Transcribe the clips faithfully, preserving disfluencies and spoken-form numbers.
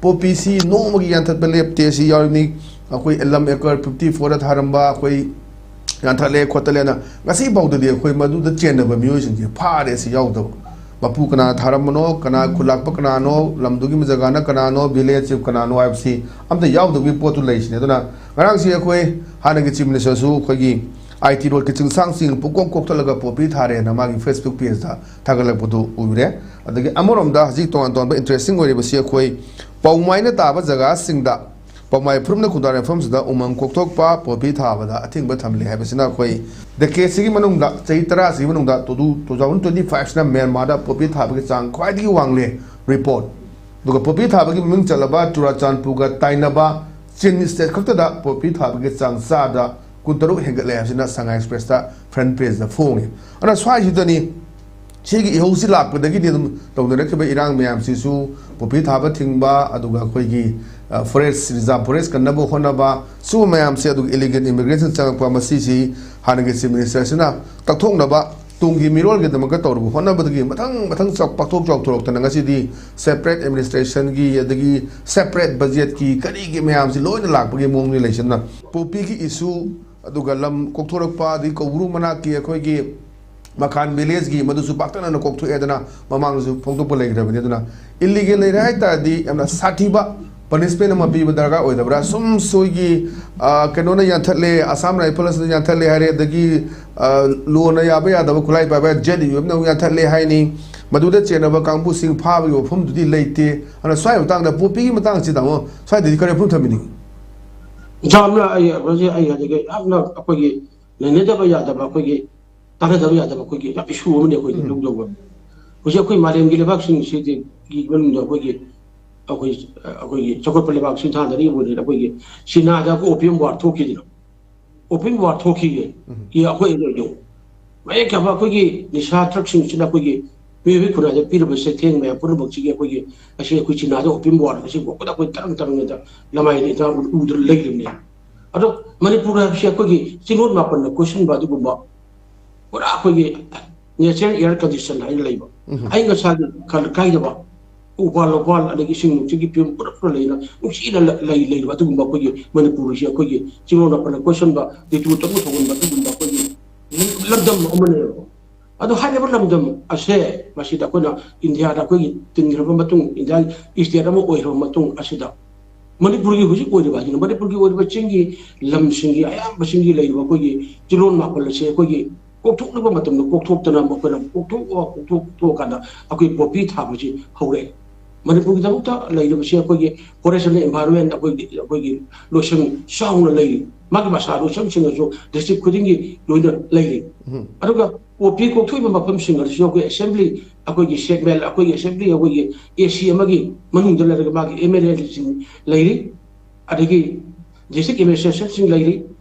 ꯄꯣꯄꯤꯁꯤ ꯅꯣꯡꯃꯒꯤ ꯌꯥꯟꯊꯠꯄ ꯂꯦꯞꯇꯦ꯫ ꯁꯤ ꯌꯥꯎꯔꯤꯕꯅꯤ꯫ ꯑꯩꯈꯣꯏ ꯂꯝ ꯑꯦꯀꯔ ꯐꯤꯐꯇꯤ ꯐꯣꯔꯗ ꯊꯥꯔꯝꯕ ꯑꯩꯈꯣꯏ ꯌꯥꯟꯊꯠꯂꯦ ꯈꯣꯠꯇꯠꯂꯦꯅ ꯉꯁꯤ ꯐꯥꯎꯗꯗꯤ ꯑꯩꯈꯣꯏ ꯃꯗꯨꯗ ꯆꯦꯟꯅꯕ ꯃꯤꯑꯣꯏꯁꯤꯡꯁꯦ ꯐꯥꯔꯦ꯫ ꯁꯤ ꯌꯥꯎꯗꯕ ꯃꯄꯨ ꯀꯅꯥ ꯊꯥꯔꯝꯕꯅꯣ, ꯀꯅꯥ ꯈꯨꯜꯂꯥꯛꯄ ꯀꯅꯥꯅꯣ, ꯂꯝꯗꯨꯒꯤ ꯖꯒꯥꯅ ꯀꯅꯥꯅꯣ, ꯚꯤꯂꯦꯖ ꯆꯤꯐ ꯀꯅꯥꯅꯣ ꯍꯥꯏꯕꯁꯤ ꯑꯝꯇ ꯌꯥꯎꯗꯕꯒꯤ ꯄꯣꯠꯇꯨ ꯂꯩꯁꯤꯅꯦ꯫ ꯑꯗꯨꯅ ꯉꯔꯥꯡꯁꯤ ꯑꯩꯈꯣꯏ ꯍꯥꯟꯅꯒꯤ ꯆꯤꯐ ꯃꯤꯅꯤꯁꯇꯔꯁꯨ ꯑꯩꯈꯣꯏꯒꯤ ꯑꯥꯏ ꯇꯤ ꯔꯣꯗꯀꯤ ꯆꯤꯡꯁꯥꯡꯁꯤꯡ ꯄꯨꯡꯀꯣꯛ ꯀꯣꯛꯊꯠꯂꯒ ꯄꯣꯄꯤ ꯊꯥꯔꯦꯅ ꯃꯥꯒꯤ ꯐꯦꯁꯕꯨꯛ ꯄꯦꯖꯇ ꯊꯥꯒꯠꯂꯛꯄꯗꯨ ꯎꯔꯦ꯫ ꯑꯗꯒꯤ ꯑꯃꯔꯣꯝꯗ ꯍꯧꯖꯤꯛ ꯇꯣꯉꯥꯟ ꯇꯣꯉꯥꯟꯕ ꯏꯟꯇꯔꯦꯁꯇꯤꯡ ꯑꯣꯏꯔꯤꯕꯁꯤ ꯑꯩꯈꯣꯏ ꯄꯧꯃꯥꯏꯅ ꯇꯥꯕ ꯖꯒꯥꯁꯤꯡꯗ ꯄꯧꯃꯥꯏ ꯐꯨꯔꯨꯞꯅ ꯈꯨꯟꯗꯥꯔꯤꯕ ꯃꯐꯝꯁꯤꯗ ꯎꯃꯪ ꯀꯣꯛꯊꯣꯛꯄ, ꯄꯣꯄꯤ ꯊꯥꯕꯗ ꯑꯊꯤꯡꯕ ꯊꯝꯂꯤ ꯍꯥꯏꯕꯁꯤꯅ ꯑꯩꯈꯣꯏ ꯗꯦꯀꯦꯠꯁꯤꯒꯤ ꯃꯅꯨꯡꯗ, ꯆꯍꯤ ꯇꯔꯥꯁꯤꯒꯤ ꯃꯅꯨꯡꯗ, ꯇꯨ ꯊꯥꯎꯖꯟ ꯇ꯭ꯋꯦꯟꯇꯤ ꯐꯥꯏꯚꯁꯤꯅ ꯃ꯭ꯌꯥꯟꯃꯥꯔꯗ ꯄꯣꯄꯤ ꯊꯥꯕꯒꯤ ꯆꯥꯡ ꯈ꯭ꯋꯥꯏꯗꯒꯤ ꯋꯥꯡꯂꯦ꯫ ꯔꯤꯄꯣꯔꯠ꯫ ꯑꯗꯨꯒ ꯄꯣꯄꯤ ꯊꯥꯕꯒꯤ ꯃꯃꯤꯡ ꯆꯠꯂꯕ ꯆꯨꯔꯥꯆꯥꯟꯄꯨꯔꯒ ꯇꯥꯏꯅꯕ ꯆꯤꯟ ꯁ꯭ꯇꯦꯠ ꯈꯛꯇꯗ ꯄꯣꯄꯤ ꯊꯥꯕꯒꯤ ꯆꯥꯡ ꯆꯥꯗ ꯀꯨꯟꯇꯔꯨꯛ ꯍꯦꯟꯒꯠꯂꯦ ꯍꯥꯏꯕꯁꯤꯅ ꯁꯉꯥꯏ ꯑꯦꯛꯁꯄ꯭ꯔꯦꯁꯇ ꯐ꯭ꯔꯟ ꯄꯦꯖꯇ ꯐꯣꯡꯉꯤ꯫ ꯑꯗꯨꯅ ꯁ꯭ꯋꯥꯏꯁꯤꯗꯅꯤ ꯁꯤꯒꯤ ꯏꯍꯧꯁꯤ ꯂꯥꯛꯄꯗꯒꯤꯗꯤ ꯑꯗꯨꯝ ꯇꯧꯅꯔꯛꯈꯤꯕ ꯏꯔꯥꯡ ꯃꯌꯥꯝꯁꯤꯁꯨ, ꯄꯣꯄꯤ ꯊꯥꯕ ꯊꯤꯡꯕ, ꯑꯗꯨꯒ ꯑꯩꯈꯣꯏꯒꯤ, ꯑ, ꯐꯣꯔꯦꯁ, ꯔꯤꯖꯥꯔꯚ ꯐꯣꯔꯦꯁ ꯀꯟꯅꯕ ꯍꯣꯠꯅꯕ, ꯁꯤꯒꯨꯝꯕ ꯃꯌꯥꯝꯁꯦ, ꯑꯗꯨꯒ ꯏꯂꯤꯒꯦꯜ ꯏꯃꯤꯒ꯭ꯔꯦꯁꯟ ꯆꯪꯉꯛꯄ, ꯃꯁꯤꯁꯤ ꯍꯥꯟꯅꯒꯤ ꯆꯤꯐ ꯃꯤꯅꯤꯁꯇꯔꯁꯤꯅ ꯀꯛꯊꯣꯛꯅꯕ ꯇꯨꯡꯒꯤ ꯃꯤꯔꯣꯜꯒꯤꯗꯃꯛꯇ ꯇꯧꯔꯨꯕ ꯍꯣꯠꯅꯕꯗꯒꯤ ꯃꯊꯪ ꯃꯊꯪ ꯆꯥꯎ-, ꯄꯥꯛꯊꯣꯛ ꯆꯥꯎꯊꯣꯔꯛꯇꯅ ꯉꯁꯤꯗꯤ ꯁꯦꯄꯔꯦꯠ ꯑꯦꯗꯃꯤꯅꯤꯁꯇ꯭ꯔꯦꯁꯟꯒꯤ, ꯑꯗꯒꯤ ꯁꯦꯄꯔꯦꯠ ꯕꯖꯦꯠꯀꯤ, ꯀꯔꯤꯒꯤ ꯃꯌꯥꯝꯁꯤ ꯂꯣꯏꯅ ꯂꯥꯛꯄꯒꯤ ꯃꯑꯣꯡꯅꯤ ꯂꯩꯁꯤꯅ꯫ ꯄꯣꯄꯤꯒꯤ ꯏꯁꯨ, ꯑꯗꯨꯒ ꯂꯝ ꯀꯣꯛꯊꯣꯔꯛꯄ, ꯑꯗꯒꯤ ꯀꯧꯕ꯭ꯔꯨ ꯃꯅꯥꯛꯀꯤ ꯑꯩꯈꯣꯏꯒꯤ ꯃꯈꯥꯟ ꯚꯤꯂꯦꯖꯀꯤ, ꯃꯗꯨꯁꯨ ꯄꯥꯛꯇꯛꯅꯅ ꯀꯣꯛꯊꯣꯛꯑꯦꯗꯅ, ꯃꯃꯥꯡꯗꯁꯨ ꯐꯣꯡꯗꯣꯛꯄ ꯂꯩꯈ꯭ꯔꯕꯅꯤ꯫ ꯑꯗꯨꯅ ꯏꯜꯂꯤꯒꯦꯜ ꯂꯩꯔꯦ ꯍꯥꯏ ꯇꯥꯔꯗꯤ ꯌꯥꯝꯅ ꯁꯥꯊꯤꯕ ꯄꯅꯤꯁꯃꯦꯟ ꯑꯃ ꯄꯤꯕ ꯗꯔꯀꯥꯔ ꯑꯣꯏꯗꯕ꯭ꯔꯥ? ꯁꯨꯝ ꯁꯣꯏꯒꯤ, ꯑ, ꯀꯩꯅꯣꯅ ꯌꯥꯟꯊꯠꯂꯦ, ꯑꯁꯥꯝ ꯔꯥꯏꯐꯜꯁꯅ ꯌꯥꯟꯊꯠꯂꯦ ꯍꯥꯏꯔꯦ, ꯑꯗꯒꯤ, ꯑ, ꯂꯣꯅ ꯌꯥꯕ ꯌꯥꯗꯕ ꯈꯨꯠꯂꯥꯏ ꯄꯥꯏꯕ ꯖꯦꯠ ꯌꯨ ꯑꯦꯐꯅ ꯑꯃꯨꯛ ꯌꯥꯟꯊꯠꯂꯦ ꯍꯥꯏꯅꯤ꯫ ꯃꯗꯨꯗ ꯆꯦꯟꯅꯕ ꯀꯥꯡꯕꯨꯁꯤꯡ ꯐꯥꯕꯒꯤ ꯋꯥꯐꯝꯗꯨꯗꯤ ꯂꯩꯇꯦ꯫ ꯑꯗꯨꯅ ꯁ꯭ꯋꯥꯏ ꯃꯇꯥꯡꯗ ꯄꯣꯄꯤꯒꯤ ꯃꯇꯥꯡꯁꯤꯗ ꯑꯃꯨꯛ ꯁ꯭ꯋꯥꯏꯗꯗꯤ ꯀꯔꯤ ꯋꯥꯐꯝ ꯊꯝꯕꯤꯅꯤꯡꯉꯤ? ꯌꯥꯝꯅ ꯑꯩ ꯍꯧꯖꯤꯛ ꯑꯩ ꯍꯧꯖꯤꯛ ꯌꯥꯝꯅ ꯑꯩꯈꯣꯏꯒꯤ ꯅꯩꯅꯗꯕ ꯌꯥꯗꯕ, ꯑꯩꯈꯣꯏꯒꯤ ꯇꯥꯟꯅꯗꯕ ꯌꯥꯗꯕ ꯑꯩꯈꯣꯏꯒꯤ ꯌꯥꯝ ꯏꯁꯨ ꯑꯃꯅꯤ ꯑꯩꯈꯣꯏꯒꯤ ꯎꯝ꯫ ꯂꯧꯗꯧꯕ꯫ ꯍꯧꯖꯤꯛ ꯑꯩꯈꯣꯏ ꯃꯥꯂꯦꯝꯒꯤ ꯂꯩꯕꯥꯛꯁꯤꯡꯁꯤꯒꯤ ꯃꯅꯨꯡꯗ ꯑꯩꯈꯣꯏꯒꯤ, ꯑꯩꯈꯣꯏ, ꯑꯩꯈꯣꯏꯒꯤ ꯆꯥꯎꯈꯠꯄ ꯂꯩꯕꯥꯛ ꯁꯤꯡꯊꯥꯅꯔꯤꯕ ꯑꯣꯏꯅ ꯑꯩꯈꯣꯏꯒꯤ ꯆꯤꯅꯥꯗ ꯑꯩꯈꯣꯏ opium war ꯊꯣꯛꯈꯤꯗꯅ, opium war ꯊꯣꯛꯈꯤꯌꯦ꯫ ꯎꯝ꯫ ꯏ ꯑꯩꯈꯣꯏ ꯑꯗꯨ ꯃꯌꯦꯛ ꯌꯥꯝꯕ ꯑꯩꯈꯣꯏꯒꯤ ꯅꯤꯁꯥ ꯗ꯭ꯔꯒꯁꯤꯡꯁꯤꯅ ꯑꯩꯈꯣꯏꯒꯤ ꯃꯤꯑꯣꯏꯕꯒꯤ ꯈꯨꯟꯅꯥꯏꯗ ꯄꯤꯔꯤꯕ ꯆꯩꯊꯦꯡ ꯃꯌꯥꯝ ꯄꯨꯝꯅꯃꯛꯁꯤꯒꯤ ꯑꯩꯈꯣꯏꯒꯤ ꯑꯁꯤ ꯑꯩꯈꯣꯏ ꯆꯤꯅꯥꯗ opium war ꯑꯁꯤ ꯎꯕꯗ ꯑꯩꯈꯣꯏ ꯇꯔꯪ ꯇꯔꯪ ꯍꯦꯛꯇ ꯂꯃꯥꯏꯗ ꯏꯟꯊꯥꯡ ꯎꯗꯨꯅ ꯂꯩꯔꯤꯕꯅꯤ꯫ ꯑꯗꯣ ꯃꯅꯤꯄꯨꯔ ꯍꯥꯏꯕꯁꯤ ꯑꯩꯈꯣꯏꯒꯤ ꯆꯤꯡꯂꯣꯟ ꯃꯥꯄꯟꯅ ꯀꯣꯏꯁꯤꯟꯕ ꯑꯗꯨꯒꯨꯝꯕ ꯄꯨꯔꯥ ꯑꯩꯈꯣꯏꯒꯤ natural air condition ꯍꯥꯏꯅ ꯂꯩꯕ, ꯎꯝ꯫ ꯑꯏꯪ ꯑꯁꯥꯒꯤ ꯈꯜ ꯀꯥꯏꯗꯕ, ꯎꯄꯥꯜ ꯋꯥꯄꯥꯜ ꯑꯗꯒꯤ ꯏꯁꯤꯡ ꯅꯨꯡꯁꯤꯠꯀꯤ ꯐꯤꯕꯝ ꯄꯨꯔꯞ ꯄꯨꯔꯞ ꯂꯩꯅ ꯅꯨꯡꯁꯤꯅ ꯂ- ꯂꯩ ꯂꯩꯔꯤꯕ ꯑꯗꯨꯒꯨꯝꯕ ꯑꯩꯈꯣꯏꯒꯤ ꯃꯅꯤꯄꯨꯔꯁꯤ ꯑꯩꯈꯣꯏꯒꯤ ꯆꯤꯡꯂꯣꯟ ꯅꯥꯄꯟꯅ ꯀꯣꯏꯁꯟꯕ, ꯂꯤꯇꯨ ꯇꯔꯨ ꯊꯧꯒꯟꯕ ꯑꯗꯨꯒꯨꯝꯕ ꯑꯩꯈꯣꯏꯒꯤ ꯂꯝꯗꯝ ꯑꯃꯅꯦꯕ꯫ ꯑꯗꯣ ꯍꯥꯏꯔꯤꯕ ꯂꯝꯗꯝ ꯑꯁꯦ ꯃꯁꯤꯗ ꯑꯩꯈꯣꯏꯅ ꯏꯟꯗꯤꯌꯥꯗ ꯑꯩꯈꯣꯏꯒꯤ ꯇꯤꯟꯈ꯭ꯔꯕ ꯃꯇꯨꯡ, ꯏꯟꯗꯤꯌꯥꯒꯤ ꯏꯁꯇꯦꯠ ꯑꯃ ꯑꯣꯏꯈ꯭ꯔꯕ ꯃꯇꯨꯡ ꯑꯁꯤꯗ ꯃꯅꯤꯄꯨꯔꯒꯤ ꯍꯧꯖꯤꯛ ꯑꯣꯏꯔꯤꯕ ꯍꯥꯏꯁꯤꯅ ꯃꯅꯤꯄꯨꯔꯒꯤ ꯑꯣꯏꯔꯤꯕ ꯆꯤꯡꯒꯤ ꯂꯝꯁꯤꯡꯒꯤ ꯑꯌꯥꯝꯕꯁꯤꯡꯒꯤ ꯂꯩꯔꯤꯕ ꯑꯩꯈꯣꯏꯒꯤ ꯆꯤꯡꯂꯣꯟ ꯃꯥꯄꯜ ꯑꯁꯦ ꯑꯩꯈꯣꯏꯒꯤ ꯀꯣꯛꯊꯣꯛꯅꯕ ꯃꯇꯝꯗ ꯀꯣꯛꯊꯣꯛꯇꯅ ꯃꯈꯣꯏꯅ ꯀꯣꯛꯊꯣꯛꯑ ꯀꯣꯛꯊꯣꯛ ꯀꯣꯛꯊꯣꯛꯑꯀꯥꯟꯗ ꯑꯩꯈꯣꯏ ꯄꯣꯄꯤ ꯊꯥꯕꯁꯤ ꯍꯧꯔꯛꯑꯦ꯫ ꯃꯅꯤꯄꯨꯔꯒꯤꯗꯃꯛꯇ ꯂꯩꯔꯤꯕꯁꯤ ꯑꯩꯈꯣꯏꯒꯤ ꯐꯣꯔꯦꯁ ꯑꯦꯟ ꯑꯦꯟꯚꯥꯏꯔꯣꯟꯃꯦꯟ, ꯑꯩꯈꯣꯏꯒꯤ ꯑꯩꯈꯣꯏꯒꯤ ꯂꯣꯏꯁꯪ ꯆꯥꯎꯅ ꯂꯩꯔꯤ꯫ ꯃꯥꯒꯤ ꯃꯁꯥ ꯂꯣꯏꯁꯪꯁꯤꯡ ꯑꯁꯨ ꯗꯤꯁꯇ꯭ꯔꯤꯛ ꯈꯨꯗꯤꯡꯒꯤ ꯂꯣꯏꯅ ꯂꯩꯔꯤ꯫ ꯑꯗꯨꯒ ꯄꯣꯄꯤ ꯀꯣꯛꯊꯣꯛꯏꯕ ꯃꯐꯝꯁꯤꯡ ꯑꯗꯨꯁꯨ ꯑꯩꯈꯣꯏ ꯑꯦꯁꯦꯝꯕ꯭ꯂꯤ, ꯑꯩꯈꯣꯏꯒꯤ ꯁꯦꯒꯃꯦꯟ, ꯑꯩꯈꯣꯏꯒꯤ ꯑꯦꯁꯦꯝꯕ꯭ꯂꯤ, ꯑꯩꯈꯣꯏꯒꯤ ꯑꯦ ꯁꯤ ꯑꯃꯒꯤ ꯃꯅꯨꯡꯗ ꯂꯩꯔꯒ ꯃꯥꯒꯤ ꯑꯦꯝ ꯑꯦꯜ ꯑꯦꯁꯤꯡ ꯂꯩꯔꯤ, ꯑꯗꯒꯤ ꯗꯤꯁꯇ꯭ꯔꯤꯛ ꯑꯦꯗꯃꯤꯅꯤꯁꯇ꯭ꯔꯦꯁꯟꯁꯤꯡ ꯂꯩꯔꯤ,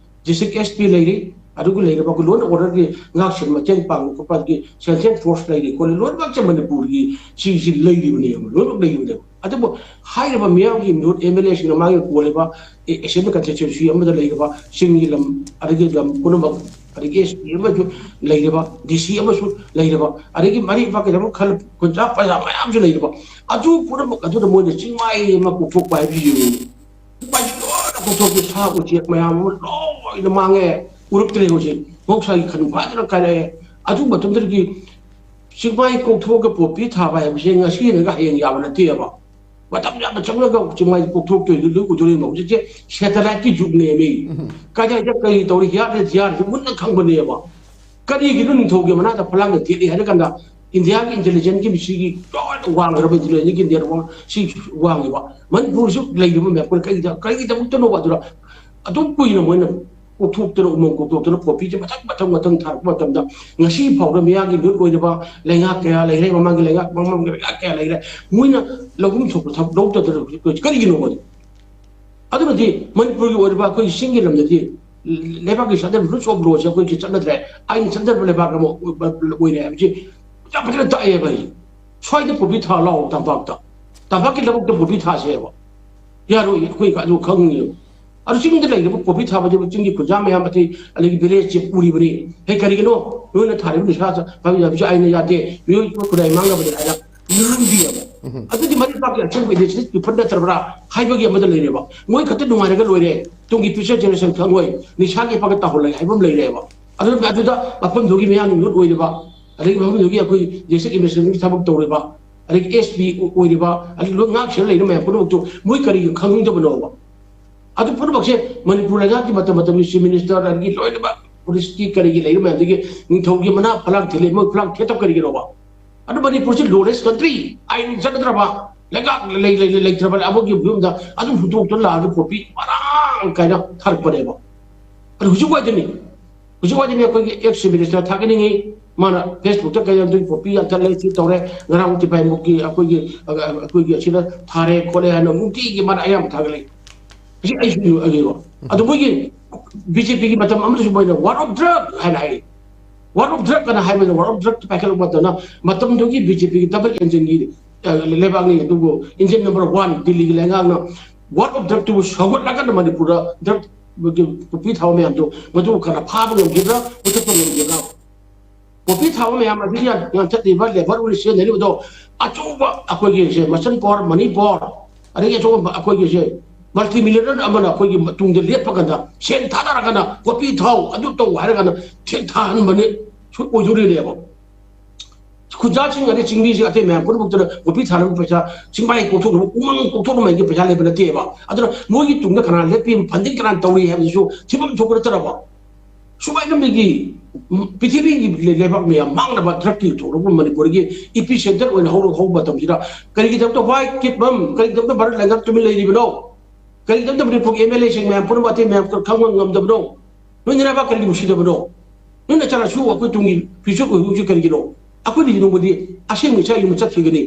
ꯗꯤꯁꯇ꯭ꯔꯤꯛ ꯑꯦꯁ ꯄꯤ ꯂꯩꯔꯤ, ꯑꯗꯨꯒ ꯂꯩꯔꯤꯕ ꯑꯩꯈꯣꯏ ꯂꯣ ꯑꯦꯟ ꯑꯣꯔꯗꯔꯒꯤ ꯉꯥꯛꯁꯦꯟ ꯃꯇꯦꯡ ꯄꯥꯡꯕ ꯈꯣꯠꯄꯒꯤ ꯁꯦꯟꯇ꯭ꯔꯦꯜ ꯐꯣꯔꯁ ꯂꯩꯔꯤ ꯈꯣꯠꯂꯤ, ꯂꯣꯏꯅꯃꯛꯁꯦ ꯃꯅꯤꯄꯨꯔꯒꯤ ꯁꯤꯁꯤ ꯂꯩꯔꯤꯕꯅꯦꯕ, ꯂꯣꯏꯅꯃꯛ ꯂꯩꯔꯤꯕꯅꯦꯕ꯫ ꯑꯗꯨꯕꯨ ꯍꯥꯏꯔꯤꯕ ꯃꯤꯌꯥꯝꯒꯤ ꯃꯤꯍꯨꯠ ꯑꯦꯝ ꯑꯦꯜ ꯑꯦꯁꯤꯡꯅ ꯃꯥꯒꯤ ꯀꯣꯜꯂꯤꯕ ꯑꯦ-, ꯑꯦꯁꯦꯝꯕ꯭ꯂꯤ ꯀꯟꯁꯇꯤꯇ꯭ꯋꯦꯟꯁꯤ ꯑꯃꯗ ꯂꯩꯔꯤꯕ ꯆꯤꯡꯒꯤ ꯂꯝ ꯑꯗꯒꯤ ꯂꯝ ꯄꯨꯝꯅꯃꯛ, ꯑꯗꯒꯤ ꯑꯦꯁ ꯄꯤ ꯑꯃꯁꯨ ꯂꯩꯔꯕ, ꯗꯤ ꯁꯤ ꯑꯃꯁꯨ ꯂꯩꯔꯕ, ꯑꯗꯒꯤ ꯃꯔꯤ ꯃꯈꯥ ꯀꯩꯗꯧꯕ ꯈꯜ ꯈꯨꯟꯖꯥ ꯄ꯭ꯔꯖꯥ ꯃꯌꯥꯝꯁꯨ ꯂꯩꯔꯕ, ꯑꯗꯨ ꯄꯨꯝꯅꯃꯛ ꯑꯗꯨꯗ ꯃꯣꯏꯅ ꯆꯤꯡꯃꯥꯏ ꯑꯃ ꯀꯣꯛꯊꯣꯛꯄ ꯍꯥꯏꯕꯁꯤ ꯌꯦꯡꯉꯨ꯫ ꯆꯤꯡꯃꯥꯏꯁꯤ ꯂꯣꯏꯅ ꯀꯣꯛꯊꯣꯛꯈꯤ, ꯁꯥ ꯎꯆꯦꯛ ꯃꯌꯥꯝ ꯑꯃ ꯂꯣꯏꯅ ꯃꯥꯡꯉꯦ, ꯎꯔꯛꯇ꯭ꯔꯦ ꯍꯧꯖꯤꯛ꯫ ꯃꯍꯧꯁꯥꯒꯤ ꯈꯟ ꯐꯥꯖꯅ ꯀꯥꯏꯔꯛꯑꯦ꯫ ꯑꯗꯨ ꯃꯇꯝꯗꯨꯗꯒꯤ ꯆꯤꯡꯃꯥꯏ ꯀꯣꯛꯊꯣꯛꯑꯒ ꯄꯣꯄꯤ ꯊꯥꯕ ꯍꯥꯏꯕꯁꯦ ꯉꯁꯤ ꯅꯠꯇ꯭ꯔꯒ ꯍꯌꯦꯡ ꯌꯥꯕ ꯅꯠꯇꯦꯕ꯫ ꯃꯇꯝ ꯌꯥꯝꯅ ꯆꯪꯂꯒ ꯆꯤꯡꯃꯥꯏ ꯀꯣꯛꯊꯣꯛꯇꯣꯏꯗꯨ ꯂꯣꯏ ꯎꯗꯣꯔꯤꯕ꯫ ꯍꯧꯖꯤꯛꯁꯦ ꯁꯦꯇꯦꯂꯥꯏꯠꯀꯤ ꯖꯨꯒꯅꯦꯃꯤ꯫ ꯎꯝ꯫ ꯀꯗꯥꯏꯗ ꯀꯔꯤ ꯇꯧꯔꯤ, ꯍꯤꯌꯥꯔ ꯍꯤꯌꯥꯔꯁꯤ ꯃꯨꯟꯅ ꯈꯪꯕꯅꯦꯕ꯫ ꯀꯔꯤꯒꯤꯅꯣ ꯅꯤꯡꯊꯧꯒꯤ ꯃꯅꯥꯛꯇ ꯐꯂꯥꯡꯗ ꯊꯦꯠꯂꯤ ꯍꯥꯏꯔ ꯀꯥꯟꯗ ꯏꯟꯗꯤꯌꯥꯒꯤ ꯏꯟꯇꯦꯂꯤꯖꯦꯟꯁꯀꯤ ꯁꯤꯒꯤ ꯂꯣꯏꯅ ꯋꯥꯡꯈ꯭ꯔꯕ ꯏꯟꯇꯦꯂꯤꯖꯦꯟꯁꯀꯤ ꯅꯦꯠꯋꯥꯔꯛ ꯁꯤ ꯋꯥꯡꯉꯤꯕ꯫ ꯃꯅꯤꯄꯨꯔꯁꯨ ꯂꯩꯔꯤꯕ ꯃꯌꯥꯝ ꯑꯩꯈꯣꯏꯅ ꯀꯔꯤꯒꯤꯗ-, ꯀꯔꯤꯒꯤꯗꯃꯛꯇꯅꯣꯕ ꯑꯗꯨꯗ ꯑꯗꯨꯝ ꯀꯨꯏꯅ ꯃꯣꯏꯅ ꯀꯣꯛꯊꯣꯛꯇꯅ, ꯎꯃꯪ ꯀꯣꯛꯊꯣꯛꯇꯅ ꯄꯣꯄꯤꯁꯦ ꯃꯊꯪ ꯃꯊꯪ ꯃꯊꯪ ꯊꯥꯔꯛꯄ ꯃꯇꯝꯗ ꯉꯁꯤ ꯐꯥꯎꯗ ꯃꯤꯌꯥꯝꯒꯤ ꯃꯤꯍꯨꯠ ꯑꯣꯏꯔꯤꯕ ꯂꯩꯉꯥꯛ ꯀꯌꯥ ꯂꯩꯔꯦ, ꯃꯃꯥꯡꯒꯤ ꯂꯩꯉꯥꯛ, ꯃꯃꯥꯡꯒꯤ ꯂꯩꯉꯥꯛ ꯀꯌꯥ ꯂꯩꯔꯦ, ꯃꯣꯏꯅ ꯂꯧꯐꯝ ꯊꯣꯛꯄ ꯊꯕꯛ ꯂꯧꯗꯗꯅ ꯀꯔꯤꯒꯤꯅꯣꯕ? ꯑꯗꯨꯅꯗꯤ ꯃꯅꯤꯄꯨꯔꯒꯤ ꯑꯣꯏꯔꯤꯕ ꯑꯩꯈꯣꯏꯒꯤ ꯆꯤꯡꯒꯤ ꯂꯝꯗꯗꯤ ꯂꯩꯕꯥꯛꯀꯤ ꯆꯠꯅꯕꯤ ꯔꯨꯜꯁ ꯑꯣꯐ ꯂꯣꯁꯦ ꯑꯩꯈꯣꯏꯒꯤ ꯆꯠꯅꯗ꯭ꯔꯦ꯫ ꯑꯥꯏꯟ ꯆꯠꯅꯗꯕ ꯂꯩꯕꯥꯛ ꯑꯃ ꯑꯣꯏꯕ, ꯑꯣꯏꯔꯦ ꯍꯥꯏꯕꯁꯤ ꯌꯥꯝ ꯐꯖꯅ ꯇꯥꯛꯑꯦꯕ ꯑꯩꯁꯦ꯫ ꯁ꯭ꯋꯥꯏꯗ ꯄꯣꯄꯤ ꯊꯥ ꯂꯥꯛꯑꯣ ꯇꯝꯄꯥꯛꯇ, ꯇꯝꯄꯥꯛꯀꯤ ꯂꯧꯕꯨꯛꯇ ꯄꯣꯄꯤ ꯊꯥꯁꯦꯕ꯫ ꯌꯥꯔꯣꯏ, ꯑꯩꯈꯣꯏ ꯑꯗꯨ ꯈꯪꯉꯦꯕ꯫ ꯑꯗꯨ ꯆꯤꯡꯗ ꯂꯩꯔꯤꯕ ꯄꯣꯄꯤ ꯊꯥꯕꯁꯤꯕꯨ ꯆꯤꯡꯒꯤ ꯈꯨꯟꯖꯥ ꯃꯌꯥꯝ ꯑꯇꯩ ꯑꯗꯒꯤ ꯚꯤꯂꯦꯖꯁꯦ ꯎꯔꯤꯕꯅꯤ꯫ "ꯍꯦ, ꯀꯔꯤꯒꯤꯅꯣ ꯅꯣꯏꯅ ꯊꯥꯔꯤꯕ ꯅꯤꯁꯥ ꯆꯥ-, ꯄꯥꯝꯕꯤ ꯆꯥꯕꯤꯁꯦ ꯑꯥꯏꯟꯅ ꯌꯥꯗꯦ, ꯃꯤꯑꯣꯏ ꯈꯨꯟꯅꯥꯏ ꯃꯥꯡꯅꯕꯅꯤ" ꯍꯥꯏꯅ ꯅꯤꯔꯨꯝꯕꯤꯑꯕ꯫ ꯑꯗꯨꯗꯤ ꯃꯔꯤ ꯄꯥꯛꯀꯤ ꯑꯆꯪꯕ ꯏꯟꯗꯁꯇ꯭ꯔꯤ ꯄꯤꯐꯝ ꯅꯠꯇ꯭ꯔꯕ꯭ꯔꯥ ꯍꯥꯏꯕꯒꯤ ꯑꯃꯗ ꯂꯩꯔꯦꯕ꯫ ꯃꯣꯏ ꯈꯛꯇ ꯅꯨꯡꯉꯥꯏꯔꯒ ꯂꯣꯏꯔꯦ, ꯇꯨꯡꯒꯤ ꯐ꯭ꯌꯨꯆꯔ ꯖꯦꯅꯦꯔꯦꯁꯟ ꯈꯪꯉꯣꯏ, ꯅꯤꯁꯥꯒꯤ ꯏꯄꯥꯛꯇ ꯇꯥꯍꯜꯂꯒꯦ ꯍꯥꯏꯕ ꯑꯃ ꯂꯩꯔꯦꯕ꯫ ꯑꯗꯨꯅ ꯑꯗꯨꯗ ꯃꯐꯝꯗꯨꯒꯤ ꯃꯤꯌꯥꯝ ꯌꯨꯠ ꯑꯣꯏꯔꯤꯕ, ꯑꯗꯒꯤ ꯃꯐꯝꯗꯨꯒꯤ ꯑꯩꯈꯣꯏ ꯗꯤꯁꯇ꯭ꯔꯤꯛ ꯑꯦꯗꯃꯤꯅꯤꯁꯇ꯭ꯔꯦꯁꯟꯒꯤ ꯊꯕꯛ ꯇꯧꯔꯤꯕ, ꯑꯗꯒꯤ ꯑꯦꯁ ꯄꯤ ꯑꯣꯏꯔꯤꯕ, ꯑꯗꯒꯤ ꯂꯣꯏ ꯉꯥꯛ ꯁꯦꯟꯅ ꯂꯩꯔꯤꯕ ꯃꯌꯥꯝ ꯄꯨꯝꯅꯃꯛꯇꯨ ꯃꯣꯏ ꯀꯔꯤꯒꯤ ꯈꯪꯅꯤꯡꯗꯕꯅꯣꯕ? ꯑꯗꯨ ꯄꯨꯝꯅꯃꯛꯁꯦ ꯃꯅꯤꯄꯨꯔ ꯂꯩꯉꯥꯛꯀꯤ ꯃꯇꯝ ꯃꯇꯝꯒꯤ ꯆꯤꯐ ꯃꯤꯅꯤꯁꯇꯔ, ꯑꯗꯒꯤ ꯂꯣꯏꯅꯃꯛ ꯄꯨꯂꯤꯁꯀꯤ ꯀꯔꯤꯒꯤ ꯂꯩꯔꯤꯕ ꯃꯌꯥꯝꯗꯒꯤ ꯅꯤꯡꯊꯧꯒꯤ ꯃꯅꯥ ꯐꯂꯥꯡ ꯊꯤꯜꯂꯤ, ꯃꯣꯏ ꯐꯂꯥꯡ ꯊꯦꯠꯇꯕ ꯀꯔꯤꯒꯤꯅꯣꯕ? ꯑꯗꯨ ꯃꯅꯤꯄꯨꯔꯁꯤ ꯂꯣꯂꯦꯁ ꯀꯟꯇ꯭ꯔꯤ, ꯑꯥꯏꯟ ꯆꯠꯅꯗ꯭ꯔꯕ, ꯂꯩꯉꯥꯛ ꯂꯩ-, ꯂꯩ-, ꯂꯩꯇ꯭ꯔꯕ ꯑꯃꯒꯤ ꯐꯤꯕꯝꯗ ꯑꯗꯨꯝ ꯍꯨꯟꯗꯣꯛꯇꯨꯅ ꯂꯥꯛꯑꯒ ꯄꯣꯄꯤ ꯃꯔꯥꯡ ꯀꯥꯏꯅ ꯊꯥꯔꯛꯄꯅꯦꯕ꯫ ꯑꯗꯨ ꯍꯧꯖꯤꯛ ꯋꯥꯏꯗꯅꯤ, ꯍꯧꯖꯤꯛ ꯋꯥꯏꯗꯅꯤ ꯑꯩꯈꯣꯏꯒꯤ ꯑꯦꯛꯁ ꯆꯤꯐ ꯃꯤꯅꯤꯁꯇꯔ ꯊꯥꯒꯠꯅꯤꯡꯉꯤ꯫ ꯃꯥꯅ ꯐꯦꯁꯕꯨꯛꯇ ꯀꯩꯗ ꯑꯗꯨꯒꯤ ꯄꯣꯄꯤ ꯌꯥꯟꯊꯠꯂꯦ, ꯁꯤ ꯇꯧꯔꯦ, ꯉꯔꯥꯡ ꯇꯤꯄꯥꯏꯃꯨꯛꯀꯤ ꯑꯩꯈꯣꯏꯒꯤ, ꯑꯩꯈꯣꯏꯒꯤ ꯑꯁꯤꯗ ꯊꯥꯔꯦ ꯈꯣꯠꯂꯦ ꯍꯥꯏꯅ ꯅꯨꯡꯇꯤꯒꯤ ꯃꯥꯅ ꯑꯌꯥꯝꯕ ꯊꯥꯒꯠꯂꯛꯏ꯫ ꯍꯧꯖꯤꯛ ꯑꯩꯁꯨ ꯑꯗꯨ ꯃꯣꯏꯒꯤ ꯕꯤ ꯖꯦ ꯄꯤꯒꯤ ꯃꯇꯝ ꯑꯃꯗꯁꯨ ꯃꯣꯏꯅ war of drug ꯍꯥꯏꯅ ꯍꯥꯏ꯫ War of drug ꯀꯅ ꯍꯥꯏꯕꯗ, war of drug ꯄꯥꯏꯈꯠꯂꯛꯄ ꯃꯇꯝꯗ ꯃꯇꯝꯗꯨꯒꯤ ꯕꯤ ꯖꯦ ꯄꯤꯒꯤ ꯗꯕꯜ ꯏꯟꯖꯤꯟꯒꯤ ꯂꯩꯕꯥꯛꯅꯤ, ꯑꯗꯨꯕꯨ ꯏꯟꯖꯤꯟ ꯅꯝꯕꯔ ꯋꯥꯟ ꯗꯤꯜꯂꯤꯒꯤ ꯂꯩꯉꯥꯛꯅ war of drug ꯇꯨꯕꯨ ꯁꯧꯒꯠꯂꯒꯅ ꯃꯅꯤꯄꯨꯔꯗ ꯗ꯭ꯔꯒ ꯄꯣꯄꯤ ꯊꯥꯕ ꯃꯌꯥꯝꯗꯣ ꯃꯗꯨ ꯈꯔ ꯐꯥꯕ ꯉꯝꯈꯤꯕ꯭ꯔꯥ, ꯃꯨꯊꯠꯄ ꯉꯝꯈꯤꯕ꯭ꯔꯥ? ꯄꯣꯄꯤ ꯊꯥꯕ ꯃꯌꯥꯝ ꯑꯁꯤ ꯌꯥꯟ-, ꯌꯥꯟꯊꯠꯂꯤꯕ ꯂꯦꯕꯔ ꯑꯣꯏꯅ ꯁꯤꯖꯤꯟꯅꯔꯤꯕꯗꯣ, ꯑꯆꯧꯕ ꯑꯩꯈꯣꯏꯒꯤ ꯁꯦ ꯃꯆꯟ ꯄꯥꯋꯔ, ꯃꯅꯤ ꯄꯥꯋꯔ, ꯑꯗꯒꯤ ꯑꯆꯧꯕ ꯑꯩꯈꯣꯏꯒꯤ ꯁꯦ ꯃꯜꯇꯤ ꯃꯤꯂꯤꯌꯅꯔ ꯑꯃꯅ ꯑꯩꯈꯣꯏꯒꯤ ꯇꯨꯡꯗ ꯂꯦꯞꯄ ꯀꯥꯟꯗ ꯁꯦꯟ ꯊꯥꯗꯔꯀꯥꯟꯗ ꯄꯣꯄꯤ ꯊꯥꯎ ꯑꯗꯨ ꯇꯧ ꯍꯥꯏꯔꯀꯥꯟꯗ ꯁꯦꯟ ꯊꯥꯍꯟꯕꯅꯤ ꯁꯨ ꯑꯣꯏꯗꯣꯔꯤꯅꯦꯕ꯫ ꯈꯨꯟꯖꯥꯁꯤꯡ ꯑꯗꯩ ꯆꯤꯡꯃꯤꯁꯤꯡ ꯑꯇꯩ ꯃꯌꯥꯝ ꯄꯨꯝꯅꯃꯛꯇꯨꯅ ꯄꯣꯄꯤ ꯊꯥꯅꯕ ꯄꯩꯁꯥ, ꯆꯤꯡꯃꯥꯏ ꯀꯣꯛꯊꯣꯛꯅꯕ, ꯎꯃꯪ ꯀꯣꯛꯊꯣꯛꯅꯕꯒꯤ ꯄꯩꯁꯥ ꯂꯩꯕ ꯅꯠꯇꯦꯕ꯫ ꯑꯗꯨꯅ ꯃꯣꯏꯒꯤ ꯇꯨꯡꯗ ꯀꯅꯥ ꯂꯦꯞꯄꯤ, ꯐꯟꯗꯤꯡ ꯀꯅꯥ ꯇꯧꯔꯤ ꯍꯥꯏꯕꯁꯤꯁꯨ ꯊꯤꯐꯝ ꯊꯣꯛꯄ ꯅꯠꯇ꯭ꯔꯕ? ꯁꯨꯃꯥꯏꯅ ꯃꯤꯒꯤ ꯄ꯭ꯔꯤꯊꯤꯕꯤꯒꯤ ꯂꯩ-, ꯂꯩꯕꯥꯛ ꯃꯌꯥꯝ ꯃꯥꯡꯅꯕ ꯗ꯭ꯔꯒꯀꯤ ꯊꯣꯛꯂꯛꯄ ꯃꯅꯤꯄꯨꯔꯒꯤ ꯏꯄꯤ ꯁꯦꯟꯇꯔ ꯑꯣꯏꯅ ꯍꯧꯔ-, ꯍꯧꯕ ꯃꯇꯝꯁꯤꯗ ꯀꯔꯤꯒꯤꯗꯃꯛꯇ, why ꯀꯤꯠꯕꯝ, ꯀꯔꯤꯒꯤꯗꯃꯛꯇ ꯚꯥꯔꯠ ꯂꯩꯉꯥꯛ ꯇꯨꯃꯤꯟ ꯂꯩꯔꯤꯕꯅꯣ? ꯀꯔꯤꯒꯤꯗꯃꯛꯇ ꯃꯅꯤꯄꯨꯔꯒꯤ ꯑꯦꯝ ꯑꯦꯜ ꯑꯦꯁꯤꯡ ꯃꯌꯥꯝ ꯄꯨꯝꯅꯃꯛ ꯑꯇꯩ ꯃꯌꯥꯝ ꯈꯪꯕ ꯉꯝꯗꯕꯅꯣ? ꯅꯣꯏ ꯅꯔꯥꯕꯥꯛ ꯀꯔꯤꯒꯤ ꯅꯨꯡꯁꯤꯗꯕꯅꯣ? ꯅꯣꯏ ꯅꯆꯥꯅꯁꯨ ꯑꯩꯈꯣꯏ ꯇꯨꯡꯒꯤ ꯐ꯭ꯌꯨꯆꯔ ꯑꯣꯏꯍꯧꯁꯤ ꯀꯔꯤꯒꯤꯅꯣ? ꯑꯩꯈꯣꯏꯅ ꯅꯣꯡꯃꯗꯤ ꯑꯁꯦꯡꯕ ꯏꯆꯥ ꯌꯨꯝꯗ ꯆꯠꯈꯤꯒꯅꯤ꯫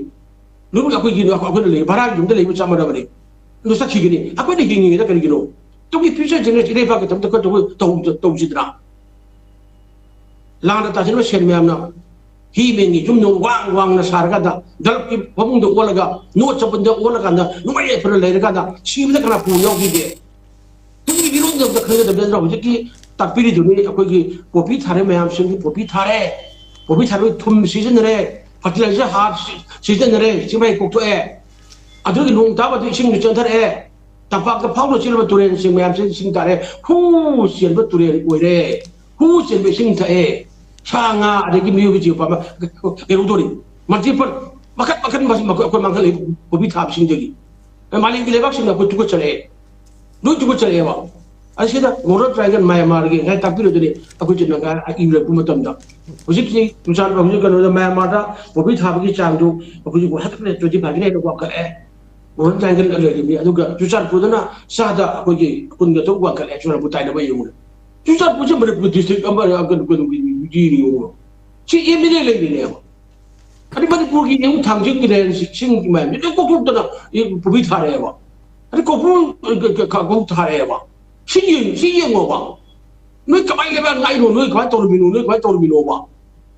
ꯅꯣꯏ ꯑꯩꯈꯣꯏꯒꯤ, ꯑꯩꯈꯣꯏꯅ ꯂꯩ, ꯚꯔꯥꯒꯤ ꯌꯨꯝꯗ ꯂꯩꯕ ꯆꯞ ꯃꯥꯟꯅꯕꯅꯤ꯫ ꯑꯗꯨ ꯆꯠꯈꯤꯒꯅꯤ꯫ ꯑꯩꯈꯣꯏꯅ ꯍꯤꯡꯉꯤꯉꯩꯗ ꯀꯔꯤꯒꯤꯅꯣ? ꯇꯨꯡꯒꯤ ꯐ꯭ꯌꯨꯆꯔ ꯖꯦꯅꯦꯔꯦꯁꯟ ꯏꯔꯩꯄꯥꯛꯀꯤꯗꯃꯛꯇ ꯑꯩꯈꯣꯏ ꯇꯧ-, ꯇꯧ-, ꯇꯧꯁꯤꯗꯅ꯫ ꯂꯥꯟꯅ ꯇꯥꯁꯤꯟꯕ ꯁꯦꯟ ꯃꯌꯥꯝꯅ ꯍꯤ ꯃꯦꯟꯒꯤ ꯌꯨꯝꯗ ꯋꯥꯡ ꯋꯥꯡꯅ ꯁꯥꯔꯀꯥꯟꯗ, ꯗꯜꯀꯤ ꯐꯃꯨꯡꯗ ꯑꯣꯜꯂꯒ, ꯅꯣꯠ ꯆꯄꯟꯗ ꯑꯣꯜꯂꯀꯥꯟꯗ, ꯅꯨꯡꯉꯥꯏ ꯌꯥꯏꯐꯅ ꯂꯩꯔꯀꯥꯟꯗ, ꯁꯤꯕꯗ ꯀꯅꯥ ꯄꯨ ꯌꯥꯎꯈꯤꯒꯦ? ꯇꯨꯡꯒꯤ ꯃꯤꯔꯣꯟꯒꯤ ꯑꯝꯇ ꯈꯟꯒꯗꯕ ꯅꯠꯇ꯭ꯔꯣ? ꯍꯧꯖꯤꯛꯀꯤ ꯇꯥꯛꯄꯤꯔꯤꯗꯨꯅꯤ ꯑꯩꯈꯣꯏꯒꯤ ꯄꯣꯄꯤ ꯊꯥꯔꯦ ꯃꯌꯥꯝꯁꯤꯡꯒꯤ, ꯄꯣꯄꯤ ꯊꯥꯔꯦ, ꯄꯣꯄꯤ ꯊꯥꯔꯕꯒꯤ ꯊꯨꯝ ꯁꯤꯖꯤꯟꯅꯔꯦ, ꯐꯔꯇꯤꯂꯥꯏꯖꯔ, ꯍꯥꯔ ꯁꯤ-, ꯁꯤꯖꯤꯟꯅꯔꯦ, ꯆꯤꯡꯃꯩ ꯀꯣꯛꯊꯣꯛꯑꯦ꯫ ꯑꯗꯨꯒꯤ ꯅꯣꯡ ꯇꯥꯕꯗ ꯏꯁꯤꯡꯁꯨ ꯆꯦꯟꯊꯔꯛꯑꯦ꯫ ꯇꯝꯄꯥꯛꯇ ꯐꯥꯎꯅ ꯆꯦꯜꯂꯕ ꯇꯨꯔꯦꯜꯁꯤꯡ ꯃꯌꯥꯝꯁꯦ ꯏꯁꯤꯡ ꯇꯥꯔꯦ, ꯍꯨ ꯆꯦꯟꯕ ꯇꯨꯔꯦꯜ ꯑꯣꯏꯔꯦ꯫ ꯍꯨ ꯆꯦꯟꯕ ꯏꯁꯤꯡ ꯊꯛꯑꯦ꯫ ꯁꯥ ꯉꯥ ꯑꯗꯒꯤ ꯃꯤꯑꯣꯏꯕ ꯖꯤꯕ ꯄꯥꯟꯕ ꯀꯩꯗꯧꯗꯣꯔꯤ? ꯃꯜꯇꯤꯄꯜ ꯃꯈꯟ ꯃꯈꯟ ꯃꯁꯤ ꯑꯩꯈꯣꯏ ꯃꯥꯡꯍꯜꯂꯛꯏ ꯀꯣꯕꯤ ꯊꯥꯕꯁꯤꯡꯗꯒꯤ꯫ ꯃꯥꯂꯦꯝꯒꯤ ꯂꯩꯕꯥꯛꯁꯤꯡꯅ ꯑꯩꯈꯣꯏ ꯊꯨꯀꯠꯆꯔꯛꯑꯦ, ꯂꯣꯏ ꯊꯨꯀꯠꯆꯔꯛꯑꯦꯕ꯫ ꯑꯁꯤꯗ ꯃꯣꯗꯔꯟ ꯇ꯭ꯔꯥꯏꯒꯜ ꯃꯌꯥꯃꯥꯔꯒꯤ ꯉꯁꯥꯏ ꯇꯥꯛꯄꯤꯔꯨꯗꯨꯅꯤ ꯑꯩꯈꯣꯏ ꯆꯤꯟꯅ ꯏꯔꯛꯄ ꯃꯇꯝꯗ꯫ ꯍꯧꯖꯤꯛꯁꯤ ꯆꯨꯔꯆꯥꯟꯄꯨꯔ ꯍꯧꯖꯤꯛ ꯀꯩꯅꯣꯗ ꯃꯌꯥꯃꯥꯔꯗ ꯄꯣꯄꯤ ꯊꯥꯕꯒꯤ ꯆꯥꯡꯗꯨ ꯑꯩꯈꯣꯏ ꯍꯟꯗꯛ ꯇ꯭ꯋꯦꯟꯇꯤ ꯐꯥꯏꯚꯀꯤꯅ ꯍꯦꯟꯅ ꯋꯥꯡꯈꯠꯂꯛꯑꯦ꯫ ꯃꯣꯗꯔꯟ ꯇ꯭ꯔꯥꯏꯒꯜ ꯂꯩꯔꯤꯕꯅꯤ꯫ ꯑꯗꯨꯒ ꯆꯨꯔꯆꯥꯟꯄꯨꯔꯗꯅ ꯆꯥꯗ ꯑꯩꯈꯣꯏꯒꯤ ꯀꯨꯟꯒ ꯇꯔꯨꯛ ꯋꯥꯡꯈꯠꯂꯛꯑꯦ꯫ ꯆꯨꯔꯆꯥꯟꯄꯨꯔ ꯇꯥꯏꯅꯕ ꯌꯦꯡꯉꯨꯅꯦ꯫ ꯆꯨꯔꯆꯥꯟꯄꯨꯔꯁꯦ ꯃꯅꯤꯄꯨꯔ ꯗꯤꯁꯇ꯭ꯔꯤꯛ ꯑꯃ ꯌꯦꯡꯉꯨ꯫ ꯁꯤ ꯑꯦꯝ ꯑꯦꯜ ꯑꯦ ꯂꯩꯔꯤꯅꯦꯕ꯫ ꯑꯗꯩ ꯃꯅꯤꯄꯨꯔꯒꯤ ꯌꯦꯡꯉꯨ ꯊꯥꯡꯖꯤꯡꯒꯤ ꯂꯩꯔꯦ, ꯏꯁꯤꯡꯒꯤ ꯃꯌꯥꯝꯁꯦ ꯂꯣꯏ ꯀꯣꯛꯊꯣꯛꯇꯅ ꯄꯨꯈ꯭ꯔꯤ ꯊꯥꯔꯛꯑꯦꯕ꯫ ꯑꯗꯩ ꯀꯣꯔꯐꯨ ꯀꯥꯡꯍꯧ ꯊꯥꯔꯛꯑꯦꯕ꯫ ꯁꯤ ꯌꯦꯡ ꯁꯤ ꯌꯦꯡꯉꯣꯕ꯫ ꯅꯣꯏ ꯀꯃꯥꯏꯅ ꯂꯩꯕꯥꯛ ꯉꯥꯛꯏꯅꯣ? ꯅꯣꯏ ꯀꯃꯥꯏꯅ ꯇꯧꯔꯝꯃꯤꯅꯣ? ꯅꯣꯏ ꯀꯃꯥꯏꯅ ꯇꯧꯔꯝꯃꯤꯅꯣꯕ?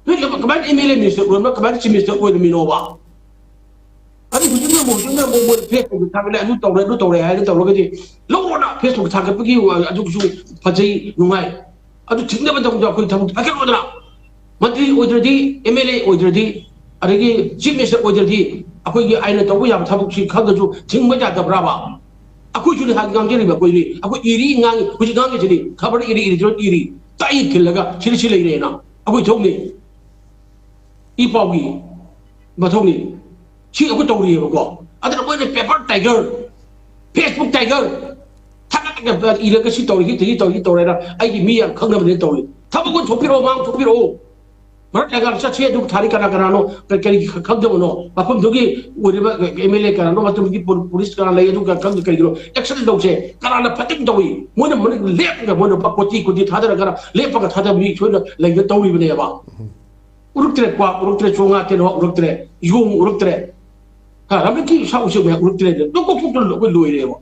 ꯅꯣꯏ ꯀꯃꯥꯏꯅ ꯑꯦꯝ ꯑꯦꯜ ꯑꯦ ꯃꯤꯅꯤꯁꯇꯔ ꯑꯣꯏꯔꯝꯕ, ꯀꯃꯥꯏꯅ ꯆꯤꯐ ꯃꯤꯅꯤꯁꯇꯔ ꯑꯣꯏꯔꯝꯃꯤꯅꯣꯕ? ꯑꯗꯨ ꯍꯧꯖꯤꯛꯅ ꯑꯃꯨꯛ ꯍꯧꯖꯤꯛꯅ ꯑꯃꯨꯛ ꯃꯣꯏ ꯐꯦꯁꯕꯨꯛꯇ ꯊꯥꯒꯠꯂꯦ, ꯑꯗꯨ ꯇꯧꯔꯦ, ꯑꯗꯨ ꯇꯧꯔꯦ ꯍꯥꯏꯅ ꯇꯧꯔꯒꯗꯤ ꯂꯧꯔꯣꯅ꯫ ꯐꯦꯁꯕꯨꯛ ꯊꯥꯒꯠꯄꯒꯤ ꯑꯗꯨꯁꯨ ꯐꯖꯩ, ꯅꯨꯡꯉꯥꯏ꯫ ꯑꯗꯨ ꯊꯤꯡꯅꯕꯗꯃꯛꯇ ꯑꯩꯈꯣꯏ ꯊꯕꯛ ꯄꯥꯏꯈꯠꯂꯣꯗꯅ꯫ ꯃꯟꯇ꯭ꯔꯤ ꯑꯣꯏꯗ꯭ꯔꯗꯤ, ꯑꯦꯝ ꯑꯦꯜ ꯑꯦ ꯑꯣꯏꯗ꯭ꯔꯗꯤ, ꯑꯗꯒꯤ ꯆꯤꯐ ꯃꯤꯅꯤꯁꯇꯔ ꯑꯣꯏꯗ꯭ꯔꯗꯤ ꯑꯩꯈꯣꯏꯒꯤ ꯑꯩꯅ ꯇꯧꯕ ꯌꯥꯕ ꯊꯕꯛꯁꯤ ꯈꯪꯗꯁꯨ ꯊꯤꯡꯕ ꯌꯥꯗꯕ꯭ꯔꯥꯕ? ꯑꯩꯈꯣꯏꯁꯨꯅꯤ ꯍꯥꯏ ꯉꯥꯡꯖꯔꯤꯕ ꯑꯩꯈꯣꯏꯅꯤ꯫ ꯑꯩꯈꯣꯏ ꯏꯔꯤ ꯉꯥꯡꯉꯤ, ꯍꯧꯖꯤꯛ ꯉꯥꯡꯉꯤꯁꯤꯅꯤ꯫ ꯈꯕꯔ ꯏꯔꯤ, ꯏꯗꯤꯇꯣꯔ ꯏꯔꯤ, ꯇꯥꯛꯏ ꯈꯤꯜꯂꯒ ꯁꯤꯗ ꯁꯤ ꯂꯩꯔꯦꯅ꯫ ꯑꯩꯈꯣꯏ ꯊꯧꯅꯤ꯫ ꯏ ꯄꯥꯎꯒꯤ ꯃꯊꯧꯅꯤ꯫ ꯁꯤ ꯑꯩꯈꯣꯏ ꯇꯧꯔꯤꯑꯕꯀꯣ꯫ ꯑꯗꯨꯅ ꯃꯣꯏꯅ ꯄꯦꯄꯔ ꯇꯥꯏꯒꯔ, ꯐꯦꯁꯕꯨꯛ ꯇꯥꯏꯒꯔ, ꯊꯥꯒꯠꯂꯒ ꯏꯔꯒ ꯁꯤ ꯇꯧꯔꯤ, ꯁꯤ ꯇꯧꯔꯤ, ꯁꯤ ꯇꯧꯔꯦꯅ ꯑꯩꯒꯤ ꯃꯤ ꯌꯥꯝ ꯈꯪꯅꯕꯅꯦ ꯇꯧꯔꯤ꯫ ꯊꯕꯛ ꯑꯣꯏꯅ ꯊꯣꯛꯄꯤꯔꯛꯑꯣ, ꯃꯥꯡ ꯊꯣꯛꯄꯤꯔꯛꯑꯣ꯫ ꯃꯔꯛ ꯀꯌꯥ ꯆꯠꯁꯦ ꯑꯗꯨ ꯊꯥꯔꯤ ꯀꯅꯥ ꯀꯅꯥꯅꯣ? ꯀꯔꯤ, ꯀꯔꯤ ꯈꯪꯗꯕꯅꯣ? ꯃꯐꯝꯗꯨꯒꯤ ꯑꯣꯏꯔꯤꯕ ꯑꯦꯝ ꯑꯦꯜ ꯑꯦ ꯀꯅꯥꯅꯣ? ꯃꯐꯝꯗꯨꯒꯤ ꯄꯨ-, ꯄꯨꯂꯤꯁ ꯀꯅꯥ ꯂꯩ? ꯑꯗꯨ ꯀ-, ꯈꯪꯗꯦ꯫ ꯀꯔꯤꯒꯤꯅꯣ? ꯑꯦꯛꯁꯟ ꯂꯧꯁꯦ꯫ ꯀꯅꯥꯅ ꯐꯠꯇꯤꯡ ꯇꯧꯏ? ꯃꯣꯏꯅ ꯃꯅꯤꯡ ꯂꯦꯞꯄꯒ ꯃꯣꯏꯅ ꯂꯨꯄꯥ ꯀꯣꯇꯤ ꯀꯣꯇꯤ ꯊꯥꯗꯔꯒ ꯂꯦꯞꯄꯒ ꯊꯥꯗꯕ ꯃꯤ ꯁꯣꯏꯅ ꯂꯩꯗ ꯇꯧꯔꯤꯕꯅꯦꯕ꯫ ꯎꯔꯛꯇ꯭ꯔꯦ, ꯀ꯭ꯋꯥꯛ ꯎꯔꯛꯇ꯭ꯔꯦ, ꯆꯣꯉꯥ ꯇꯦꯟꯋꯥ ꯎꯔꯛꯇ꯭ꯔꯦ, ꯌꯣꯡ ꯎꯔꯛꯇ꯭ꯔꯦ꯫ ꯍꯥ, ꯂꯝꯂꯛꯀꯤ ꯁꯥ ꯎꯆꯦꯛ ꯃꯌꯥꯝ ꯎꯔꯛꯇ꯭ꯔꯦ꯫ ꯂꯣꯏ ꯀꯣꯛꯊꯣꯛꯇꯅ ꯂꯣꯏ ꯂꯣꯏꯔꯦꯕ꯫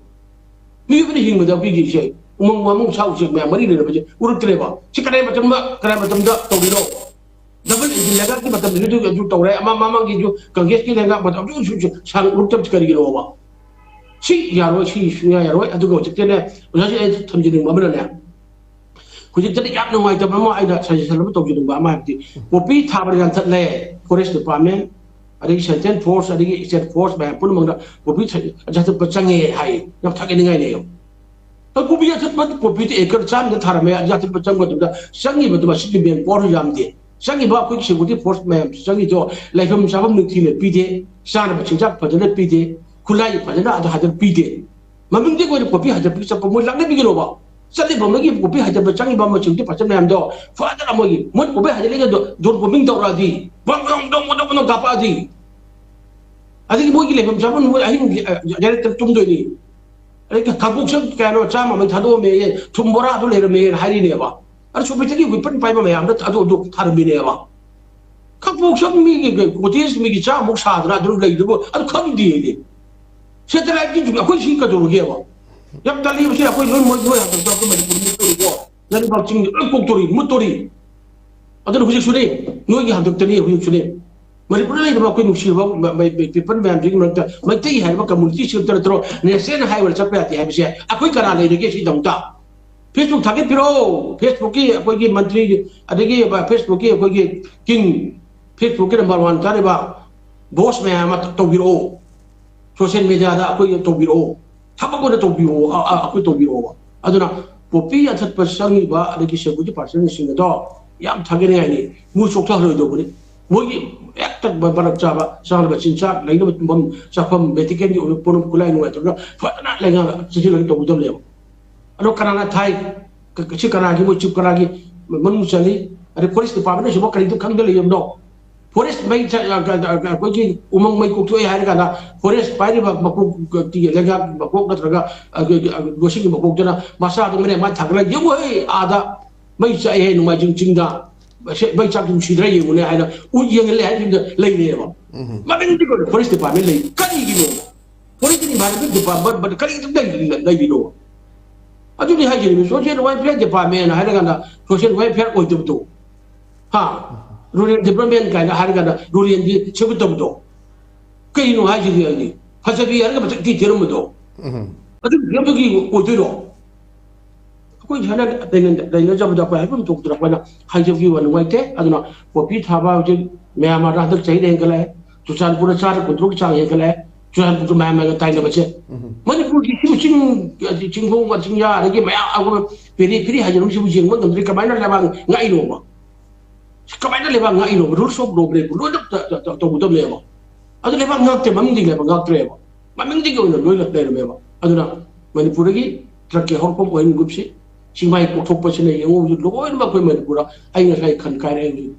ꯃꯤꯑꯣꯏꯕꯅ ꯍꯤꯡꯕꯗ ꯑꯩꯈꯣꯏꯒꯤ ꯏꯁꯩ, ꯎꯃꯪ ꯋꯥꯃꯪ ꯁꯥ ꯎꯆꯦꯛ ꯃꯌꯥꯝ ꯃꯔꯤ ꯂꯩꯅꯕꯁꯦ ꯎꯔꯛꯇ꯭ꯔꯦꯕ꯫ ꯁꯤ ꯀꯗꯥꯏ ꯃꯇꯝꯗ, ꯀꯗꯥꯏ ꯃꯇꯝꯗ ꯇꯧꯔꯤꯅꯣ? ꯗꯕꯜ ꯏꯟꯖꯤꯟ ꯂꯩꯉꯥꯛꯀꯤ ꯃꯇꯝꯗꯁꯨ ꯑꯗꯨ ꯇꯧꯔꯦ, ꯑꯃ ꯃꯃꯥꯡꯒꯤꯁꯨ ꯀꯪꯒ꯭ꯔꯦꯁꯀꯤ ꯂꯩꯉꯥꯛ ꯃꯇꯝ ꯑꯗꯨ ꯁꯨ-, ꯁꯨ-, ꯁꯥꯡ ꯎꯔꯛꯇꯕꯁꯤ ꯀꯔꯤꯒꯤꯅꯣꯕ? ꯁꯤ ꯌꯥꯔꯣꯏ, ꯁꯤ ꯁꯨꯡꯌꯥ ꯌꯥꯔꯣꯏ꯫ ꯑꯗꯨꯒ ꯍꯧꯖꯤꯛꯇꯤꯅꯦ, ꯑꯣꯖꯥꯁꯤ ꯑꯩ ꯊꯝꯖꯅꯤꯡꯕ ꯑꯃꯅꯅꯦ, ꯍꯧꯖꯤꯛꯇꯗꯤ ꯌꯥꯝ ꯅꯨꯡꯉꯥꯏꯇꯕ ꯑꯃ ꯑꯩꯅ ꯁꯖꯦꯁꯟ ꯑꯃ ꯇꯧꯖꯅꯤꯡꯕ ꯑꯃ ꯍꯥꯏꯕꯗꯤ, ꯄꯣꯄꯤ ꯊꯥꯕ ꯌꯥꯟꯊꯠꯂꯦ, ꯐꯣꯔꯦꯁ ꯗꯤꯄꯥꯔꯠꯃꯦꯟ, ꯑꯗꯒꯤ central force, ꯑꯗꯒꯤ state force ꯃꯌꯥꯝ ꯄꯨꯝꯅꯃꯛꯅ ꯄꯣꯄꯤ ꯊ-, ꯌꯥꯟꯊꯠꯄ ꯆꯪꯉꯦ ꯍꯥꯏ꯫ ꯌꯥꯝ ꯊꯥꯒꯠꯅꯤꯡꯉꯥꯏꯅꯦ꯫ ꯑꯗꯣ ꯄꯣꯄꯤ ꯌꯥꯟꯊꯠꯄ, ꯄꯣꯄꯤꯗ acre ꯆꯥꯝꯗ ꯊꯥꯔꯝꯃꯦ, ꯌꯥꯟꯊꯠꯄ ꯆꯪꯕ ꯃꯇꯝꯗ ꯆꯪꯉꯤꯕꯗꯨ ꯃꯁꯤꯒꯤ manpower ꯌꯥꯝꯗꯦ꯫ ꯆꯪꯉꯤꯕ ꯑꯩꯈꯣꯏꯒꯤ security force ꯃꯌꯥꯝ ꯆꯪꯉꯤꯗꯣ ꯂꯩꯐꯝ ꯆꯥꯐꯝ ꯅꯤꯡꯊꯤꯅ ꯄꯤꯗꯦ, ꯆꯥꯅꯕ ꯆꯤꯟꯖꯥꯛ ꯐꯖꯅ ꯄꯤꯗꯦ, ꯈꯨꯠꯂꯥꯏ ꯐꯖꯅ ꯑꯗꯨ ꯍꯥꯏꯗꯅ ꯄꯤꯗꯦ꯫ ꯃꯃꯤꯡꯗꯤ ꯑꯩꯈꯣꯏꯅ ꯄꯣꯄꯤ ꯍꯥꯏꯗꯠꯄꯒꯤ ꯆꯠꯄ ꯃꯣꯏ ꯂꯥꯛꯅꯕꯤꯒꯅꯣꯕ꯫ ꯆꯠꯂꯤꯕ ꯃꯣꯏꯒꯤ ꯄꯣꯄꯤ ꯍꯥꯏꯗꯠꯄ ꯆꯪꯉꯤꯕ ꯃꯆꯤꯟꯗꯤ ꯐꯖꯅ ꯃꯌꯥꯝꯗꯣ ꯐꯖꯅ ꯃꯣꯏꯒꯤ ꯃꯣꯏ ꯄꯣꯄꯤ ꯍꯥꯏꯗꯠꯂꯒ ꯗꯣ-, drone bombing ꯇꯧꯔꯛꯑꯗꯤ, ꯕꯪ ꯕꯪ ꯕꯪ ꯕꯪ ꯕꯪ ꯀꯥꯞꯄꯛꯑꯗꯤ, ꯑꯗꯒꯤ ꯃꯣꯏꯒꯤ ꯂꯩꯐꯝ ꯆꯥꯐꯝ ꯃꯣꯏ ꯑꯍꯤꯡ, ꯑ, ꯖꯦꯅꯦꯔꯦꯇꯔ ꯇꯨꯝꯗꯣꯏꯅꯤ꯫ ꯑꯗꯒꯤ ꯀꯥꯡꯄꯣꯛꯁꯛ ꯀꯌꯥꯅꯣ ꯆꯥꯝꯃ ꯑꯃ ꯊꯥꯗꯣꯛꯑꯝꯃꯦ, ꯊꯨꯝ ꯕꯣꯔꯥꯗꯨ ꯂꯩꯔꯝꯃꯦꯅ ꯍꯥꯏꯔꯤꯅꯦꯕ꯫ ꯑꯗꯨ ꯁꯨꯞꯄꯤꯇꯒꯤ weapon ꯄꯥꯏꯕ ꯃꯌꯥꯝꯗꯣ ꯑꯗꯨ, ꯑꯗꯨ ꯊꯥꯔꯝꯃꯤꯅꯦꯕ꯫ ꯀꯥꯡꯄꯣꯛꯁꯛ ꯃꯤꯒꯤ cottage ꯃꯤꯒꯤ ꯆꯥꯝꯃꯨꯛ ꯁꯥꯗꯅ ꯑꯗꯨꯝ ꯂꯩꯗꯨꯕꯨ ꯑꯗꯨ ꯈꯪꯗꯦ ꯑꯩꯗꯤ꯫ Satellite ꯀꯤ ꯑꯩꯈꯣꯏ ꯁꯤ ꯀꯩꯗꯧꯔꯒꯦꯕ? ꯌꯥꯝ ꯇꯜꯂꯤꯕꯁꯤ ꯑꯩꯈꯣꯏ ꯂꯣꯏ ꯃꯣꯏ, ꯃꯣꯏ ꯍꯟꯗꯣꯛꯇ ꯑꯩꯈꯣꯏ ꯃꯅꯤꯄꯨꯔ ꯃꯨꯠꯇꯣꯔꯤꯀꯣ꯫ ꯂꯩꯕꯥꯛ ꯆꯤꯡ ꯂꯣꯏ ꯀꯣꯛꯇꯣꯔꯤ, ꯃꯨꯠꯇꯣꯔꯤ꯫ ꯑꯗꯨꯅ ꯍꯧꯖꯤꯛꯁꯨꯅꯦ, ꯅꯣꯏꯒꯤ ꯍꯟꯗꯛꯇꯅꯤ ꯍꯧꯖꯤꯛꯁꯨꯅꯦ꯫ ꯃꯅꯤꯄꯨꯔꯗ ꯂꯩꯔꯤꯕ ꯑꯩꯈꯣꯏ ꯅꯨꯡꯁꯤꯔꯕ ꯃ-, ꯃ-, ꯃ-, people ꯃꯌꯥꯝꯁꯤꯒꯤ ꯃꯔꯛꯇ ꯃꯩꯇꯩ ꯍꯥꯏꯔꯤꯕ community ꯁꯤ ꯅꯠꯇ꯭ꯔꯣ national highway ꯆꯠꯄ ꯌꯥꯗꯦ ꯍꯥꯏꯕꯁꯦ ꯑꯩꯈꯣꯏ ꯀꯅꯥ ꯂꯩꯔꯒꯦ ꯁꯤꯒꯤꯗꯃꯛꯇ? Facebook ꯊꯥꯒꯠꯄꯤꯔꯛꯑꯣ꯫ Facebook ꯀꯤ ꯑꯩꯈꯣꯏꯒꯤ ꯃꯟꯇ꯭ꯔꯤ, ꯑꯗꯒꯤ Facebook ꯀꯤ ꯑꯩꯈꯣꯏꯒꯤ king, Facebook ꯀꯤ number one ꯀꯥꯔꯤꯕ boss ꯃꯌꯥꯝ ꯑꯃ ꯇꯧꯕꯤꯔꯛꯑꯣ꯫ Social media ꯗ ꯑꯩꯈꯣꯏꯒꯤ ꯇꯧꯕꯤꯔꯛꯑꯣ꯫ ꯊꯕꯛ ꯑꯣꯏꯅ ꯇꯧꯕꯤꯔꯛꯑꯣ, ꯑ, ꯑ, ꯑꯩꯈꯣꯏ ꯇꯧꯕꯤꯔꯛꯑꯣꯕ꯫ ꯑꯗꯨꯅ ꯄꯣꯄꯤ ꯌꯥꯟꯊꯠꯄ ꯆꯪꯉꯤꯕ ꯑꯗꯒꯤ security personnel ꯁꯤꯡ ꯑꯗꯣ ꯌꯥꯝ ꯊꯥꯒꯠꯅꯤꯡꯉꯥꯏꯅꯤ꯫ ꯃꯣꯏ ꯆꯣꯛꯊꯍꯜꯂꯣꯏꯗꯧꯕꯅꯤ꯫ ꯃꯣꯏꯒꯤ ꯍꯦꯛꯇ ꯃꯔꯛ ꯆꯥꯕ, ꯆꯥꯅꯕ ꯆꯤꯟꯖꯥꯛ, ꯂꯩꯅꯕ ꯇꯨꯝꯐꯝ, ꯆꯥꯐꯝ, medical ꯒꯤ ꯑꯣꯏꯕ ꯄꯣꯠꯂꯝ ꯈꯨꯠꯂꯥꯏ ꯅꯨꯡꯂꯥꯏ ꯇꯧꯔꯒ ꯐꯖꯅ ꯂꯩꯉꯥꯛꯅ ꯆꯦꯛꯁꯤꯜꯂꯒ ꯇꯧꯒꯗꯕꯅꯦꯕ꯫ ꯑꯗꯣ ꯀꯅꯥꯅ ꯊꯥꯏ? ꯀ-, ꯁꯤ ꯀꯅꯥꯒꯤ, ꯃꯣꯏ chief ꯀꯅꯥꯒꯤ ꯃꯅꯨꯡ ꯆꯜꯂꯤ? ꯑꯗꯩ forest department ꯁꯤꯕꯨ ꯀꯔꯤꯗ ꯈꯪꯗ ꯂꯩꯔꯕꯅꯣ? Forest ꯃꯩ ꯆ-, ꯑ, ꯑ, ꯑ, ꯑꯩꯈꯣꯏꯒꯤ ꯎꯃꯪ ꯃꯩ ꯀꯣꯛꯊꯣꯛꯑꯦ ꯍꯥꯏꯔ ꯀꯥꯟꯗ forest ꯄꯥꯏꯔꯤꯕ ꯃꯀꯣꯛ, ꯂꯩꯉꯥꯛ ꯃꯀꯣꯛ ꯅꯠꯇ꯭ꯔꯒ, ꯑ, ꯑ, ꯂꯣꯏꯁꯤꯡꯒꯤ ꯃꯀꯣꯛꯇꯨꯅ ꯃꯆꯥꯗꯨ ꯃꯅꯦ ꯃꯥ ꯊꯥꯡꯒꯠꯂꯒ, "ꯌꯦꯡꯉꯨ ꯍꯦ, ꯑꯥꯗ ꯃꯩ ꯆꯥꯛꯑꯦ ꯍꯦ, ꯅꯣꯡꯃꯥꯏꯖꯤꯡ ꯆꯤꯡꯗ꯫ ꯃꯁꯦ ꯃꯩ ꯆꯥꯛ ꯅꯨꯡꯁꯤꯗ꯭ꯔꯥ ꯌꯦꯡꯉꯨꯅꯦ" ꯍꯥꯏꯅ ꯎ ꯌꯦꯡꯍꯜꯂꯦ ꯍꯥꯏꯕꯁꯤꯡꯗ ꯂꯩꯔꯦꯕ꯫ ꯃꯃꯤꯡꯗꯤ ꯀꯩꯅꯣ forest department ꯂꯩ, ꯀꯔꯤꯒꯤꯅꯣ? Forest environment department ꯀꯔꯤꯒꯤꯗ ꯂꯩ-, ꯂꯩꯔꯤꯅꯣ? ꯑꯗꯨꯅꯤ ꯍꯥꯏꯖꯔꯤꯕ social welfare department ꯍꯥꯏꯔꯀꯥꯟꯗ social welfare ꯑꯣꯏꯗꯕꯗꯣ, ꯍꯥ? Rural development ꯀꯥꯏꯅ ꯍꯥꯏꯔꯀꯥꯟꯗ rural ꯗꯤ ꯁꯦꯝꯒꯠꯇꯕꯗꯣ꯫ ꯀꯩꯅꯣ ꯍꯥꯏꯁꯤꯗꯤ ꯑꯩꯗꯤ? ꯐꯖꯕꯤ ꯍꯥꯏꯔꯒ ꯃꯁꯛ ꯊꯤ ꯊꯤꯔꯝꯕꯗꯣ꯫ ꯑꯗꯨ ꯐꯤꯕꯝꯗꯨꯒꯤ ꯑꯣꯏꯗꯣꯏꯔꯣ? ꯑꯩꯈꯣꯏ ꯁꯨꯃꯥꯏꯅ ꯂꯩꯅ-, ꯂꯩꯅꯖꯕꯗ ꯑꯩꯈꯣꯏ ꯍꯥꯏꯐꯝ ꯊꯣꯛꯇꯅ ꯑꯩꯈꯣꯏꯅ ꯍꯥꯏꯖꯕꯒꯤ ꯋꯥ ꯅꯨꯡꯉꯥꯏꯇꯦ꯫ ꯑꯗꯨꯅ ꯄꯣꯄꯤ ꯊꯥꯕ ꯍꯧꯖꯤꯛ ꯃꯌꯥꯝ ꯑꯃ ꯍꯟꯗꯛ ꯆꯍꯤꯗ ꯍꯦꯟꯒꯠꯂꯛꯑꯦ꯫ ꯆꯨꯔꯆꯥꯟꯄꯨꯔꯗ ꯆꯥꯗ ꯀꯨꯟꯇꯔꯨꯛ ꯆꯥꯡ ꯍꯦꯟꯒꯠꯂꯛꯑꯦ꯫ ꯆꯨꯔꯆꯥꯟꯄꯨꯔꯒ ꯃꯌꯥꯝ ꯃꯌꯥꯝꯒ ꯇꯥꯏꯅꯕꯁꯦ꯫ ꯃꯅꯤꯄꯨꯔꯒꯤ ꯁꯤꯕꯨ ꯆꯤꯡ, ꯆꯤꯡꯈꯣꯡ, ꯆꯤꯡꯌꯥ, ꯑꯗꯒꯤ ꯃꯌꯥꯝ ꯑꯩꯈꯣꯏ ꯄꯦꯔꯤ ꯐꯦꯔꯤ ꯍꯥꯏꯖꯔꯝ ꯁꯤꯕꯨ ꯌꯦꯡꯕ ꯉꯝꯗ꯭ꯔꯤ꯫ ꯀꯃꯥꯏꯅ ꯂꯩꯕꯥꯛ ꯉꯥꯛꯏꯅꯣꯕ? ꯀꯃꯥꯏꯅ ꯂꯩꯕꯥꯛ ꯉꯥꯛꯏꯅꯣꯕ? Rules of law ꯕꯨ ꯂꯣꯏꯅ ꯇꯧꯒꯗꯕꯅꯦꯕ꯫ ꯑꯗꯨ ꯂꯩꯕꯥꯛ ꯉꯥꯛꯇꯦ, ꯃꯃꯤꯡꯗꯤ ꯂꯩꯕꯥꯛ ꯉꯥꯛꯇ꯭ꯔꯦꯕ, ꯃꯃꯤꯡꯗꯒꯤ ꯑꯣꯏꯅ ꯂꯣꯏꯅ ꯂꯩꯔꯝꯃꯦꯕ꯫ ꯑꯗꯨꯅ ꯃꯅꯤꯄꯨꯔꯗꯒꯤ ꯇ꯭ꯔꯛꯀꯤ ꯍꯧꯔꯛꯐꯝ ꯑꯣꯏꯍꯟꯒꯨꯞꯁꯤ꯫ ꯆꯤꯡꯃꯥꯏ ꯀꯣꯛꯊꯣꯛꯄꯁꯤꯅ ꯌꯦꯡꯉꯨ ꯍꯧꯖꯤꯛ ꯂꯣꯏꯅꯃꯛ ꯑꯩꯈꯣꯏ ꯃꯅꯤꯄꯨꯔꯗ ꯑꯩ ꯉꯁꯥꯏ ꯈꯟ ꯀꯥꯏꯔꯦ꯫ ꯍꯧꯖꯤꯛ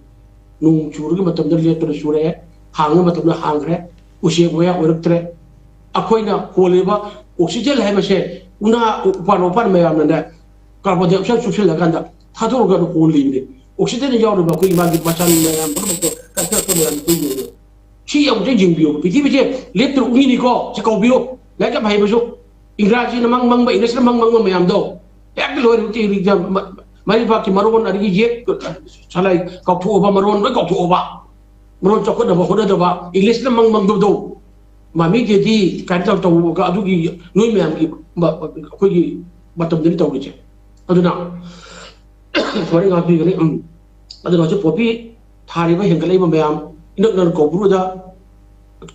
ꯅꯣꯡ ꯆꯨꯔꯒꯤ ꯃꯇꯝꯗ ꯂꯦꯞꯇꯅ ꯆꯨꯔꯛꯑꯦ, ꯍꯥꯡꯕ ꯃꯇꯝꯗ ꯍꯥꯡꯈ꯭ꯔꯦ, ꯎꯆꯦꯛ ꯋꯥꯌꯥ ꯑꯣꯏꯔꯛꯇ꯭ꯔꯦ꯫ ꯑꯩꯈꯣꯏꯅ ꯍꯣꯜꯂꯤꯕ oxygen ꯍꯥꯏꯕꯁꯦ ꯎꯅꯥ ꯎꯄꯥꯟ ꯋꯥꯄꯥꯟ ꯃꯌꯥꯝꯅꯅꯦ carbon dioxide ꯆꯨꯞꯁꯤꯜꯂꯀꯥꯟꯗ ꯊꯥꯗꯣꯛꯑꯒ ꯍꯣꯜꯂꯤꯕꯅꯤ꯫ Oxygen ꯌꯥꯎꯔꯤꯕ ꯑꯩꯈꯣꯏꯒꯤ ꯃꯥꯒꯤ ꯃꯆꯜ ꯃꯌꯥꯝ ꯄꯨꯝꯅꯃꯛꯇꯣ ꯀꯟꯊꯔꯛꯄ ꯃꯌꯥꯝ ꯑꯩꯈꯣꯏꯒꯤ ꯁꯤ ꯑꯃꯨꯛꯇ ꯌꯦꯡꯕꯤꯌꯨ꯫ ꯄ꯭ꯔꯤꯊꯤꯕꯤꯁꯦ ꯂꯦꯞꯇꯅ ꯎꯪꯉꯤꯅꯤꯀꯣ꯫ ꯁꯤ ꯀꯧꯕꯤꯌꯨ꯫ ꯂꯥꯏꯔꯤꯛ ꯌꯥꯝ ꯍꯩꯕꯁꯨ ꯏꯪꯒ꯭ꯔꯥꯖꯤꯅ ꯃꯪ ꯃꯪꯕ, ꯏꯪꯂꯤꯁꯅ ꯃꯪ ꯃꯪꯕ ꯃꯌꯥꯝꯗꯣ ꯍꯦꯛꯇ ꯂꯣꯏꯔꯦ꯫ ꯍꯧꯖꯤꯛꯇꯤ ꯃꯔꯩꯕꯥꯛꯀꯤ ꯃꯔꯣꯟ ꯑꯗꯒꯤ ꯌꯦꯛ ꯁꯂꯥꯏ ꯀꯥꯎꯊꯣꯛꯑꯕ, ꯃꯔꯣꯟ ꯂꯣꯏ ꯀꯥꯎꯊꯣꯛꯑꯕ, ꯃꯔꯣꯟ ꯆꯥꯎꯈꯠꯅꯕ ꯍꯣꯠꯅꯗꯕ, ꯏꯪꯂꯤꯁꯅ ꯃꯪ ꯃꯪꯗꯕꯗꯣ ꯃꯃꯤ ꯗꯦꯗꯤ ꯀꯥꯏꯅ ꯇꯧ ꯇꯧꯔꯒ ꯑꯗꯨꯒꯤ ꯅꯣꯏ ꯃꯌꯥꯝꯒꯤ ꯃ-, ꯑꯩꯈꯣꯏꯒꯤ ꯃꯇꯝꯗꯅꯤ ꯇꯧꯔꯤꯁꯦ꯫ ꯑꯗꯨꯅ ꯁꯨꯃꯥꯏꯅ ꯉꯥꯛꯄꯤꯒꯅꯤ꯫ ꯎꯝ꯫ ꯑꯗꯨꯅ ꯍꯧꯖꯤꯛ ꯄꯣꯄꯤ ꯊꯥꯔꯤꯕ ꯍꯦꯟꯒꯠꯂꯛꯏꯕ ꯃꯌꯥꯝ, ꯏꯅꯛ ꯅꯛꯅ ꯀꯧꯕ꯭ꯔꯨꯗ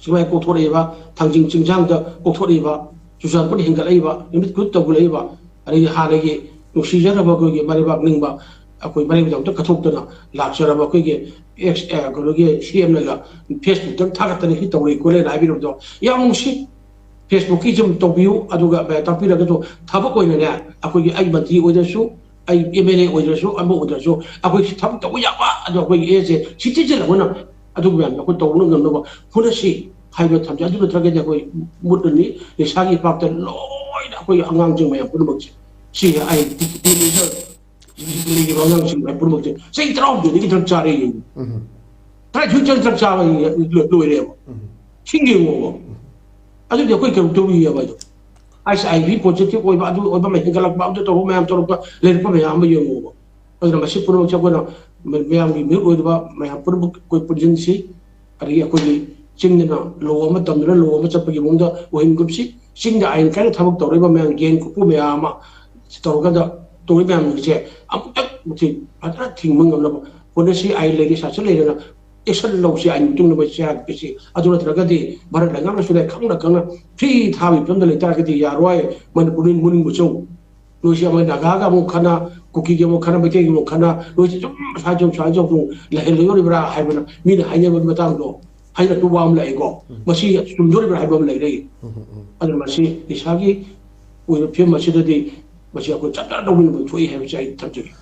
ꯁꯨꯃꯥꯏꯅ ꯀꯣꯛꯊꯣꯔꯛꯏꯕ, ꯊꯥꯡꯖꯤꯡ ꯆꯤꯡꯁꯥꯡꯗ ꯀꯣꯛꯊꯣꯔꯛꯏꯕ, ꯆꯨꯔꯆꯥꯟꯄꯨꯔꯗ ꯍꯦꯟꯒꯠꯂꯛꯏꯕ, ꯅꯨꯃꯤꯠ ꯈꯨꯗꯤꯡ ꯇꯧꯈꯠꯂꯛꯏꯕ, ꯑꯗꯒꯤ ꯍꯥꯟꯅꯒꯤ ꯅꯨꯡꯁꯤꯖꯔꯕ ꯑꯩꯈꯣꯏꯒꯤ ꯃꯔꯩꯕꯥꯛ ꯅꯤꯡꯕ, ꯑꯩꯈꯣꯏ ꯃꯔꯩꯕꯗ ꯑꯝꯇ ꯀꯠꯊꯣꯛꯇꯅ ꯂꯥꯛꯆꯔꯕ ꯑꯩꯈꯣꯏꯒꯤ ꯑꯦꯛꯁ, ꯑꯦ, ꯀꯩꯅꯣꯒꯤ ꯁꯤ ꯑꯦꯝꯅꯒ ꯐꯦꯁꯕꯨꯛꯇ ꯊꯥꯒꯠꯇꯅ ꯁꯤ ꯇꯧꯔꯛꯏ ꯈꯣꯠꯂꯦꯅ ꯍꯥꯏꯕꯤꯔꯕꯗꯣ ꯌꯥꯝ ꯅꯨꯡꯁꯤ꯫ ꯐꯦꯁꯕꯨꯛꯀꯤ ꯁꯨꯝ ꯇꯧꯕꯤꯌꯨ, ꯑꯗꯨꯒ ꯃꯌꯥꯝ ꯇꯥꯛꯄꯤꯔꯒꯁꯨ ꯊꯕꯛ ꯑꯣꯏꯅꯅꯦ ꯑꯩꯈꯣꯏꯒꯤ ꯑꯩ ꯃꯟꯇ꯭ꯔꯤ ꯑꯣꯏꯗ꯭ꯔꯁꯨ, ꯑꯩ ꯑꯦꯝ ꯑꯦꯜ ꯑꯦ ꯑꯣꯏꯗ꯭ꯔꯁꯨ, ꯑꯃ ꯑꯣꯏꯗ꯭ꯔꯁꯨ ꯑꯩꯈꯣꯏ ꯊꯕꯛ ꯇꯧꯕ ꯌꯥꯕ, ꯑꯗꯣ ꯑꯩꯈꯣꯏꯒꯤ ꯑꯦꯁꯦ ꯁꯤꯇꯤꯖꯟ ꯑꯃꯅ ꯑꯗꯨꯒ ꯃꯌꯥꯝꯗꯣ ꯑꯩꯈꯣꯏ ꯇꯧꯕ ꯉꯝꯅꯕ ꯍꯣꯠꯅꯁꯤ ꯍꯥꯏꯕ ꯊꯝꯖꯩ꯫ ꯑꯗꯨ ꯅꯠꯇ꯭ꯔꯒꯗꯤ ꯑꯩꯈꯣꯏ ꯃꯨꯠꯂꯅꯤ, ꯅꯤꯁꯥꯒꯤ ꯏꯄꯥꯛꯇ ꯂꯣꯏꯅ ꯑꯩꯈꯣꯏ ꯑꯉꯥꯡꯁꯤꯡ ꯃꯌꯥꯝ ꯄꯨꯝꯅꯃꯛꯁꯦ ꯁꯤ ꯑꯩ ꯇꯤꯟ ꯑꯦꯖꯔ ꯂꯩꯔꯤꯕ ꯑꯉꯥꯡꯁꯤꯡ ꯃꯌꯥꯝ ꯄꯨꯝꯅꯃꯛꯁꯦ ꯆꯍꯤ ꯇꯔꯥꯍꯨꯝꯗꯣꯏꯗꯒꯤ ꯗ꯭ꯔꯒ ꯆꯥꯔꯦ ꯌꯦꯡꯉꯨ꯫ ꯇꯔꯥꯅꯤꯊꯣꯏ ꯆꯪ ꯗ꯭ꯔꯒ ꯆꯥꯕ ꯂꯣꯏꯔꯦꯕ꯫ ꯁꯤꯡ ꯌꯦꯡꯉꯣꯕ꯫ ꯑꯗꯨꯗꯤ ꯑꯩꯈꯣꯏ ꯀꯩꯅꯣ ꯇꯧꯔꯤꯑꯕ ꯑꯩꯗꯣ꯫ ꯑꯩꯁ ꯑꯥꯏ ꯚꯤ ꯄꯣꯖꯤꯇꯤꯚ ꯑꯣꯏꯕ, ꯑꯗꯨ ꯑꯣꯏꯕ ꯑꯃ ꯍꯦꯟꯒꯠꯂꯛꯄ, ꯑꯗꯨ ꯇꯧꯕ ꯃꯌꯥꯝ ꯇꯧꯔꯛꯄ, ꯂꯩꯔꯛꯄ ꯃꯌꯥꯝ ꯑꯃ ꯌꯦꯡꯉꯣꯕ꯫ ꯑꯗꯨꯅ ꯃꯁꯤ ꯄꯨꯝꯅꯃꯛꯁꯦ ꯑꯩꯈꯣꯏꯅ ꯃꯌꯥꯝꯒꯤ ꯃꯤꯍꯨꯠ ꯑꯣꯏꯔꯤꯕ ꯃꯌꯥꯝ ꯄꯨꯝꯅꯃꯛ ꯑꯩꯈꯣꯏ ꯄꯨꯟꯁꯤꯟꯁꯤ꯫ ꯑꯗꯒꯤ ꯑꯩꯈꯣꯏꯒꯤ ꯆꯤꯡꯗꯅ ꯂꯣ ꯑꯃ, ꯇꯝꯗꯅ ꯂꯣ ꯑꯃ ꯆꯠꯄꯒꯤ ꯃꯑꯣꯡꯗ ꯑꯣꯏꯍꯟꯒꯨꯝꯁꯤ꯫ ꯆꯤꯡꯗ ꯑꯥꯏꯟ ꯀꯥꯏꯅ ꯊꯕꯛ ꯇꯧꯔꯛꯏꯕ ꯃꯌꯥꯝ, ꯌꯦꯟ ꯀꯣꯛꯄ ꯃꯌꯥꯝ ꯑꯃ ꯇꯧꯔꯀꯥꯟꯗ ꯇꯧꯔꯤꯕ ꯃꯌꯥꯝꯁꯦ ꯑꯃꯨꯛꯇꯪ ꯃꯊꯤ ꯐꯖꯅ ꯊꯤꯡꯕ ꯉꯝꯅꯕ ꯍꯣꯠꯅꯁꯤ꯫ ꯑꯥꯏꯟ ꯂꯩꯔꯦ, ꯁꯥꯁꯟ ꯂꯩꯔꯦꯅ ꯑꯦꯛꯁꯟ ꯂꯧꯁꯤ, ꯑꯩ ꯃꯇꯨꯡꯗ ꯃꯣꯏ ꯆꯦꯔꯥꯛ ꯄꯤꯁꯤ꯫ ꯑꯗꯨ ꯅꯠꯇ꯭ꯔꯒꯗꯤ ꯚꯥꯔꯠ ꯂꯩꯉꯥꯛꯅꯁꯨꯅꯦ, ꯈꯪꯅ ꯈꯪꯅ ꯐ꯭ꯔꯤ ꯊꯥꯕꯒꯤ ꯐꯤꯕꯝꯗ ꯂꯩꯇꯥꯔꯒꯗꯤ ꯌꯥꯔꯣꯏ꯫ ꯃꯅꯤꯄꯨꯔ ꯃꯨꯅꯤꯡꯕ ꯆꯧ꯫ ꯅꯣꯏꯁꯤ ꯑꯃ ꯅꯥꯒꯥꯒ ꯑꯃꯨꯛ ꯈꯠꯅ, ꯀꯨꯀꯤꯒꯤ ꯑꯃꯨꯛ ꯈꯠꯅ, ꯃꯩꯇꯩꯒꯤ ꯑꯃꯨꯛ ꯈꯠꯅ, ꯅꯣꯏꯁꯤ ꯁꯨꯝ ꯁꯨꯃꯥꯏꯅ ꯁꯨꯝ ꯁꯨꯃꯥꯏꯅ ꯁꯨꯝ ꯂꯩꯍꯜꯂꯣꯏꯔꯤꯕ꯭ꯔꯥ ꯍꯥꯏꯕꯅ ꯃꯤꯅ ꯍꯥꯏꯅꯕꯒꯤ ꯃꯇꯥꯡꯗꯣ ꯍꯥꯏꯅ ꯇꯨꯕ ꯑꯃ ꯂꯥꯛꯑꯦꯀꯣ꯫ ꯃꯁꯤ ꯆꯨꯝꯗꯣꯔꯤꯕ꯭ꯔꯥ ꯍꯥꯏꯕ ꯑꯃ ꯂꯩꯔꯦ꯫ ꯑꯗꯨꯅ ꯃꯁꯤ ꯅꯤꯁꯥꯒꯤ ꯑꯣꯏꯕ ꯐꯤꯕꯝ ꯑꯁꯤꯗꯗꯤ ꯃꯁꯤ ꯑꯩꯈꯣꯏ ꯆꯞ ꯆꯥꯅ ꯂꯧꯃꯤꯟꯅꯕ ꯊꯣꯛꯏ ꯍꯥꯏꯕꯁꯤ ꯑꯩ ꯊꯝꯖꯒꯦ꯫